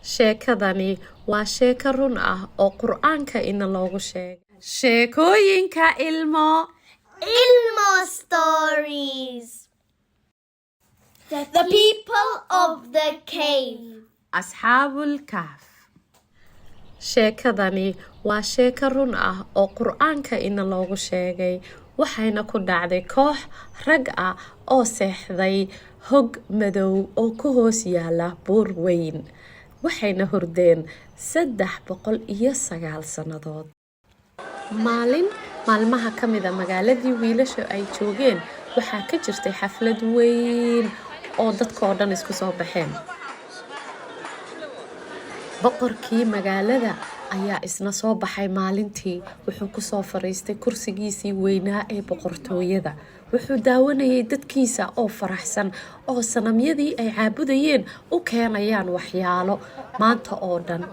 Sheekadani waa sheeko run ah oo Qur'aanka ina loogu sheegay. Sheekooyinka Ilmo. Ilmo Stories. The People of the Cave. Asxaabul Kahf. Sheekadani waa sheeko run ah oo Qur'aanka ina loogu sheegay, waxayna ku dhacday koox rag ah oo seexday hog madow oo ku hoos yaala buur weyn, waxayna hurdeen 309 sannadood. Maalin maalmaha ka mida, magaaladii wiilasha ay joogeen waxaa ka jirtay xaflad weyn oo dadka oo dhan isku soo baxeen. Boqorkii magaalada ayaa isna soo baxay maalintii. Wuxuu kusoo fariistay kursigiisii weynaa ee boqortooyada. Wuxuu daawanayay dadkiisa oo faraxsan oo sanamyadii ay caabudayeen u keenayaan waxyaalo maanta oo dhan.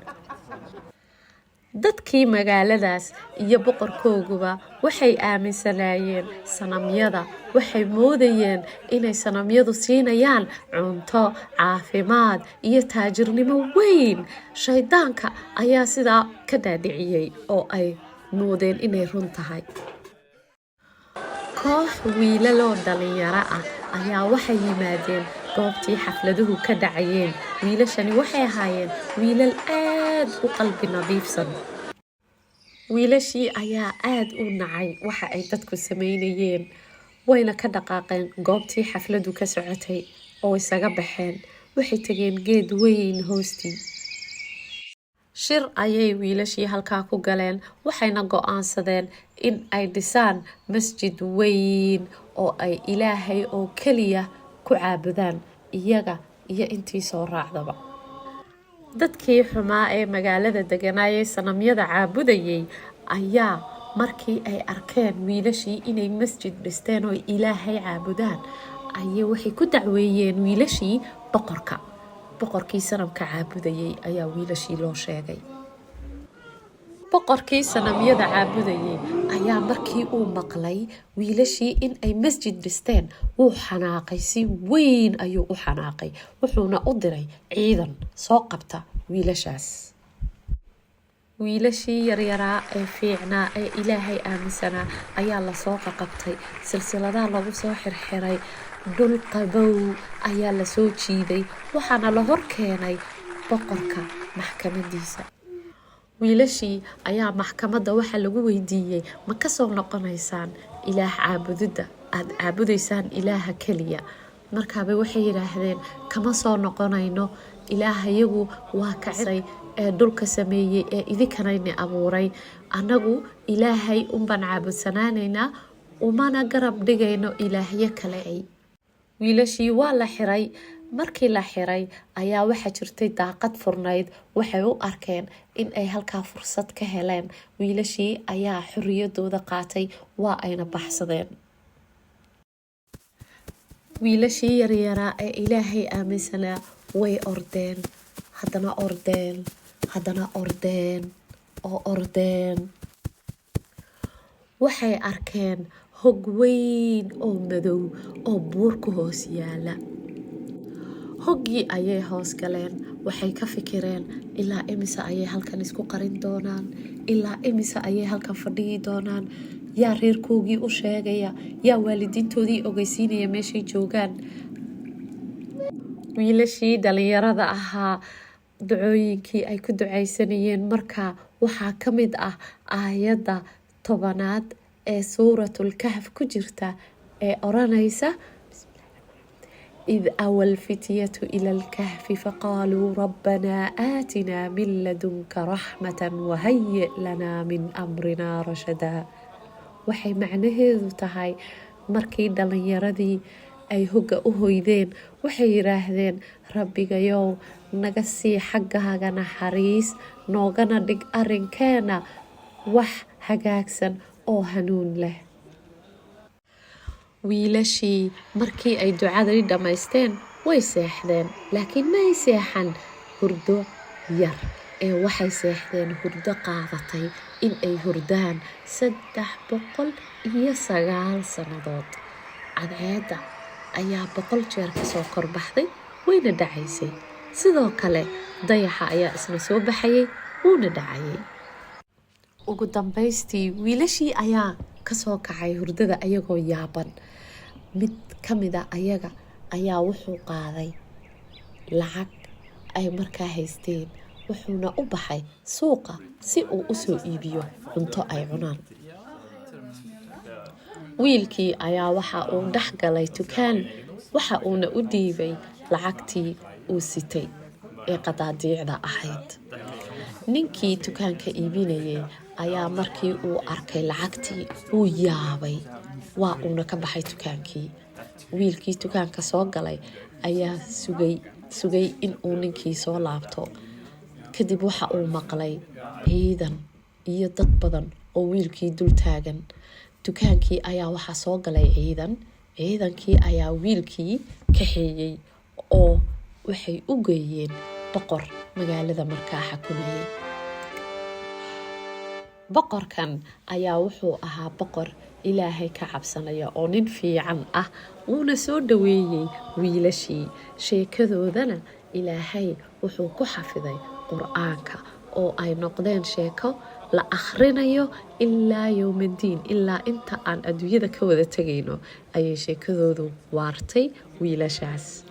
Dadkii magaaladaas iyo boqorkooguba waxay aaminsanaayeen sanamyada. Waxay moodayeen inay sanamyadu siinayaan cunto, caafimaad iyo taajirnimo weyn. Shaydaanka ayaa sidaa ka dhaadhiciyey oo ay moodeen inay run tahay. Koox wiilaloo dhalinyaro ah ayaa waxay yimaadeen goobtii xafladuhu ka dhacayeen. Wiilashani waxay ahaayeen wiilal aad u qalbi nadiifsan. Wiilashii ayaa aad u nacay waxa ay dadku sameynayeen, wayna ka dhaqaaqeen goobtii xafladu ka socotay oo isaga baxeen. Waxay tageen geed weyn hoostii. Shir ayay wiilashii halkaa ku galeen, waxayna go-aansadeen in ay dhisaan masjid weyn oo ay Ilaahay oo keliya ku caabudaan, iyaga iyo intii soo raacdaba. Dadkii xumaa ee magaalada deganaayay sanamyada caabudayay ayaa markii ay arkeen wiilashii inay masjid dhisteen oo Ilaahay caabudaan ayay waxay ku dacweeyeen wiilashii boqorka. Boqorkii sanamka caabudayay ayaa wiilashii loo sheegay. Boqorkii sanamyada caabudayay ayaa markii uu maqlay wiilashii in ay masjid dhisteen wuu xanaaqay. Si weyn ayuu u xanaaqay, wuxuuna u diray ciidan soo qabta wiilashaas. Wiilashii yaryaraa ee fiicnaa ee Ilaahay aaminsanaa ayaa lasoo qaqabtay, silsiladaha lagu soo xirxiray, dhul qabow ayaa lasoo jiiday, waxaana la hor keenay boqorka maxkamadiisa. Wiilashii ayaa maxkamadda waxaa lagu weydiiyey: "Ma kasoo noqonaysaan Ilaah caabudidda aada caabudaysaan Ilaaha keliya?" Markaaba waxay yidhaahdeen: "Kama soo noqonayno. Ilaahayagu waa kacay ee dhulka sameeyey ee idinkanayna abuuray. Annagu Ilaahay unbaan caabudsanaanaynaa, umana garab dhigayno ilaahyo kale." Ay wiilashii waa la xiray. Markii la xiray ayaa waxaa jirtay daaqad furnayd. Waxay u arkeen in ay halkaa fursad ka heleen. Wiilashii ayaa xoriyadooda qaatay, waa ayna baxsadeen. Wiilashii yaryaraa ee Ilaahay aaminsanaa way ordeen, haddana ordeen, haddana ordeen oo ordeen. Waxay arkeen hog weyn oo madow oo buur ku hoos yaala. Hoggii ayay hoos galeen. Waxay ka fikireen: ilaa imise ayay halkan isku qarin doonaan? Ilaa imise ayay halkan fadhiyi doonaan? Yaa reerkoogii u sheegaya? Yaa waalidiintoodii ogeysiinaya meeshay joogaan? Wiilashii dhalinyarada ahaa ducooyinkii ay ku ducaysanayeen markaa waxaa ka mid ah aayadda 10aad ee Suuratul Kahf ku jirta ee oranaysa: إذ أوى الفتية إلى الكهف فقالوا ربنا آتنا من لدنك رحمة وهيئ لنا من أمرنا رشدا. Waxay macnaheedu tahay, markii dhalinyaradii ay hogga u hoydeen, waxay yidhaahdeen: "Rabbigayow, naga sii xaggaaga naxariis, noogana dhig arrinkeena wax hagaagsan oo hanuun leh." Wiilashii markii ay ducadii dhammaysteen way seexdeen, laakiin may seexan hurdo yar ee waxay seexdeen hurdo qaadatay in ay hurdaan 309 sannadood. Cadceedda ayaa 100 jeer kasoo korbaxday, wayna dhacaysay sidoo kale. Dayaxa ayaa isna soo baxayay, wuuna dhacayay. Ugu dambaystii wiilashii ayaa kasoo kacay hurdada ayagoo yaaban. Mid ka mid a ayaga ayaa wuxuu qaaday lacag ay markaa haysteen, wuxuuna u baxay suuqa si uu usoo iibiyo cunto ay cunaan. Wiilkii ayaa waxa uu dhex galay dukaan, waxa uuna u dhiibay lacagtii uu sitay ee qadaadiicda ahayd. Ninkii dukaanka iibinayay ayaa markii uu arkay lacagtii wuu yaabay, waa uuna ka baxay dukaankii. Wiilkii dukaanka soo galay ayaa sugay, sugay in uu ninkii soo laabto. Kadib waxa uu maqlay ciidan iyo dad badan oo wiilkii dul taagan. Dukaankii ayaa waxaa soo galay ciidan. Ciidankii ayaa wiilkii kaxeeyey oo waxay u geeyeen boqor magaalada markaa xakumayay. Boqorkan ayaa wuxuu ahaa boqor Ilaahay ka cabsanaya oo nin fiican ah, wuuna soo dhaweeyey wiilashii. Sheekadoodana Ilaahay wuxuu ku xafiday Qur-aanka oo ay noqdeen sheeko la akhrinayo ilaa yowmadiin, ilaa inta aan adduunyada ka wada tegayno ayay sheekadoodu waartay wiilashaas.